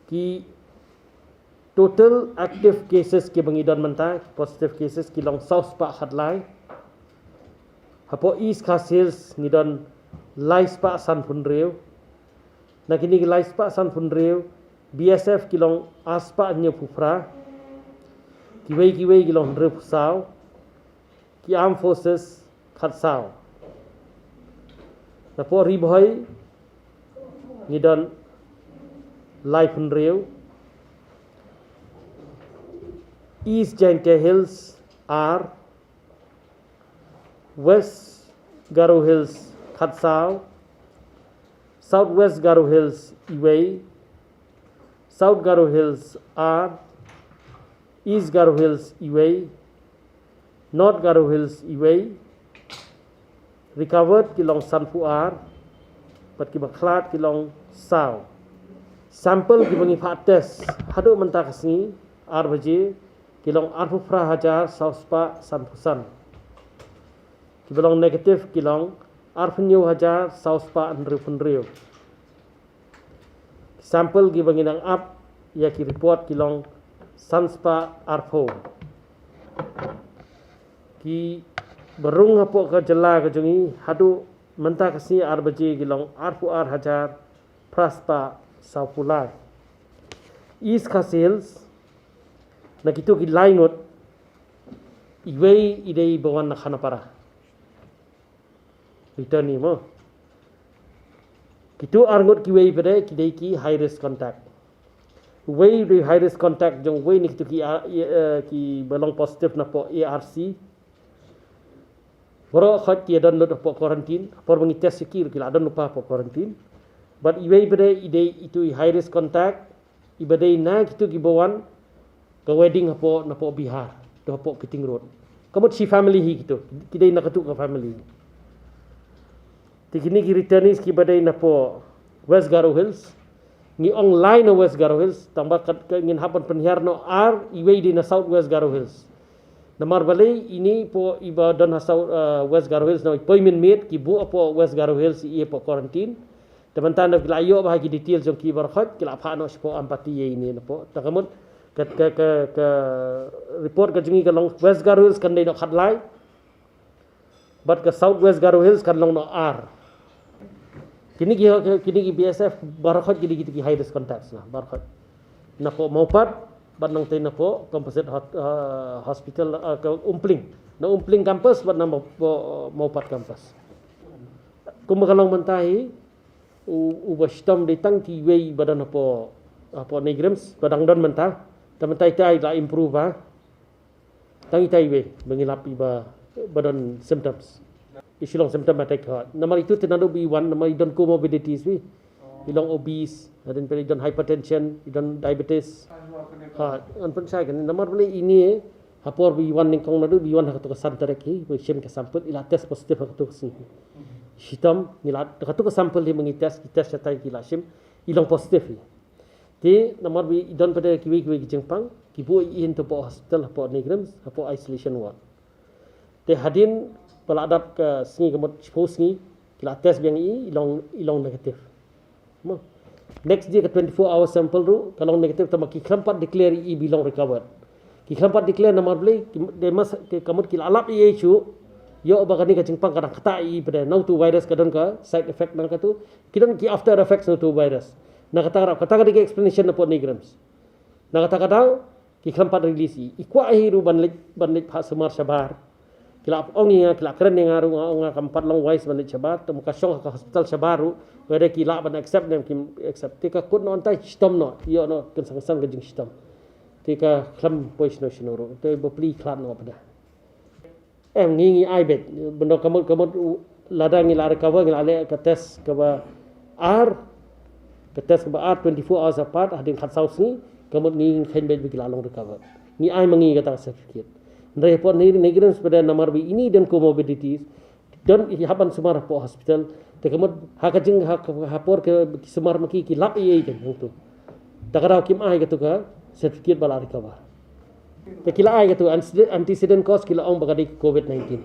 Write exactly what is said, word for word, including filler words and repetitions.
Ki total active cases kiba ngi don mynta, ki positive cases ki long saw spah khatlai. Hapoh East Khasi Hills ngi don lai spah sanphew hynriew. Na kine ki lai spah sanphew hynriew, B S F ki long ar spah hynñiewphew phra. Kiwei kiwei ki long hynriewphew saw. Ki Armed Forces khatsaw. Napoh Ri Bhoi ngi don laiphew hynriew. East Jaintia Hills ar. West Garo Hills khatsaw. South West Garo Hills iwei. South Garo Hills ar. East Garo Hills iwei. North Garo Hills iwei. Recovered ki long sanphew ar. Bad kiba khlad ki long saw. Sample kiba ngi phah test haduh mynta ka sngi, ar baje, ki long arphew phra hajar saw spah sanphew san. Kiba long negative ki long arphew hynñiew hajar saw spah hynriewphew hynriew. Sample kiba ngi nang ap ïa ki report ki long san spah arphew. Kiba rung hapoh ka jylla ka jong ngi haduh mynta ka sngi, ar baje, ki long arphew ar hajar phra spah sawphew lai. East Khasi Hills, na kito ki lai ngut, iwei i dei ba wan na Khanapara. Returnee mo. Kito ar ngut kiwei pat de ki dei ki high risk contact. Uwei u dei high risk contact jong uwei na kito ki, ah, i, eh, kiba long positive napoh A R C. Baroh khoit ki ïa don lut hapoh quarantine, por ba ngi test ïa ki ruh ki la don lypa hapoh quarantine. Bad iwei pat de i dei itu i high risk contact, iba dei na kito kiba wan ka wedding hapoh, napoh Bihar, to hapoh Kiting Road. Ka mut shi family hi kito, ki dei na katu ka family. Te kine ki returnees kiba dei napoh West Garo Hills, ngi ong lai na West Garo Hills, tangba kat, ka ngin hap ban pynhiar noh ar, iwei dei na South West Garo Hills. Namar balei ine hapoh iba don ha South, eh, West Garo Hills, na i poi mynmiet ki buh hapoh West Garo Hills, i hapoh quarantine. Te mynta nda ki la ïoh bha ki details jong ki baroh khoit, ki la phah noh shapoh Ampati ïa ine napoh. Te ka mut ka, ka, ka, ka report ka jong ngi ka long West Garo Hills kan dei noh khatlai. Bad ka South West Garo Hills kan long noh ar. Kine ki, kine ki B S F baroh khoit ki dei kito ki high risk contacts na baroh khoit. Napoh Mawpat bad nangtei napoh Composite Hot-, uh, Hospital, uh, ka Umpling. Na Umpling campus bad napoh Mawpat campus. Kumba ka long mynta hi, u, uba shitom dei tang kiwei ba don hapoh, hapoh NEIGRIHMS, ba dang don mynta. Te mynta ita i la improve ba. Tang ita iwei ba ngi lap iba, ba don symptoms. I shu long symptomatic hot. Namar itu te naduh ba i wan, namar i don comorbidities wi. I long obese, hadien pat i don hypertension, i don diabetes. Ha, ngan pynshai kan, namar balei ine, ha por ba i wan nyngkong naduh ba i wan ha katu ka san tarik hi, ba i shim ka sample, i la test positive ha katu ka sngi. Shitom, ngi la, ha katu ka sample hi ma ngi test, i test shatai ki la shim, i long positive hi. Te, namar ba i don pat de kiwei kiwei ki jingpang, ki buh i hapoh hospital, hapoh NEIGRIHMS, hapoh isolation ward. Te hadien ba la dap ka sngi, ka mut shiphew sngi, ki la test biang i, i long, i long negative. Mo. Next day ka twenty-four hour sample ruh ka long negative, tangba ki khlem pat declare i ba i long recovered. Ki khlem pat declare namar balei, ki, they must, ki, ka mut ki la lap i shuh, ïoh ba kane ka jingpang ka dang ktah i pat de, na utu u virus ka don ka side effect na katu, ki don ki after effects na utu u virus. Na kata ka, kata ka dei ka explanation napoh NEIGRIHMS. Na kata ka daw, ki khlem pat release i. I kwah hi ruh ban leit, ban leit phah sumar shabar. Ki la ong ïa nga, ki la kren ïa nga ruh, nga ong nga kam pat long wise ban leit shabar, te mo ka shong ha ka hospital shabar ruh, whether ki lah ban accept ne kim accept. Te ka kut noh hangtai shitom noh, ïoh noh kynsan kynsan ka jingshitom. Te ka khlem poi shano shano ruh, te bapli khlad noh pat de. Em, ngi, ngi ai beit, bynta ka mut, ka mut, u, lada ngi la recover, ngi la leh ka test kaba ar, ka test kaba ar twenty-four hours apart, hadien khatsaw sngi, ka mut ngi kheiñ beit ba ki la long recover. Ngi ai ma ngi kata ka certificate. Hynrei hapoh NEI-, NEIGRIHMS pat de namar ba ine i don comorbidities, don i hap ban sumar hapoh hospital, te ka mut ha ka jing, ha, ha por ka sumar ma ki, ki lap i ei kan hangtu. Te ka daw kim ai katu ka certificate ba la recover. Te ki la ai katu anti-, antecedent cause ki la ong ba ka dei covid nineteen.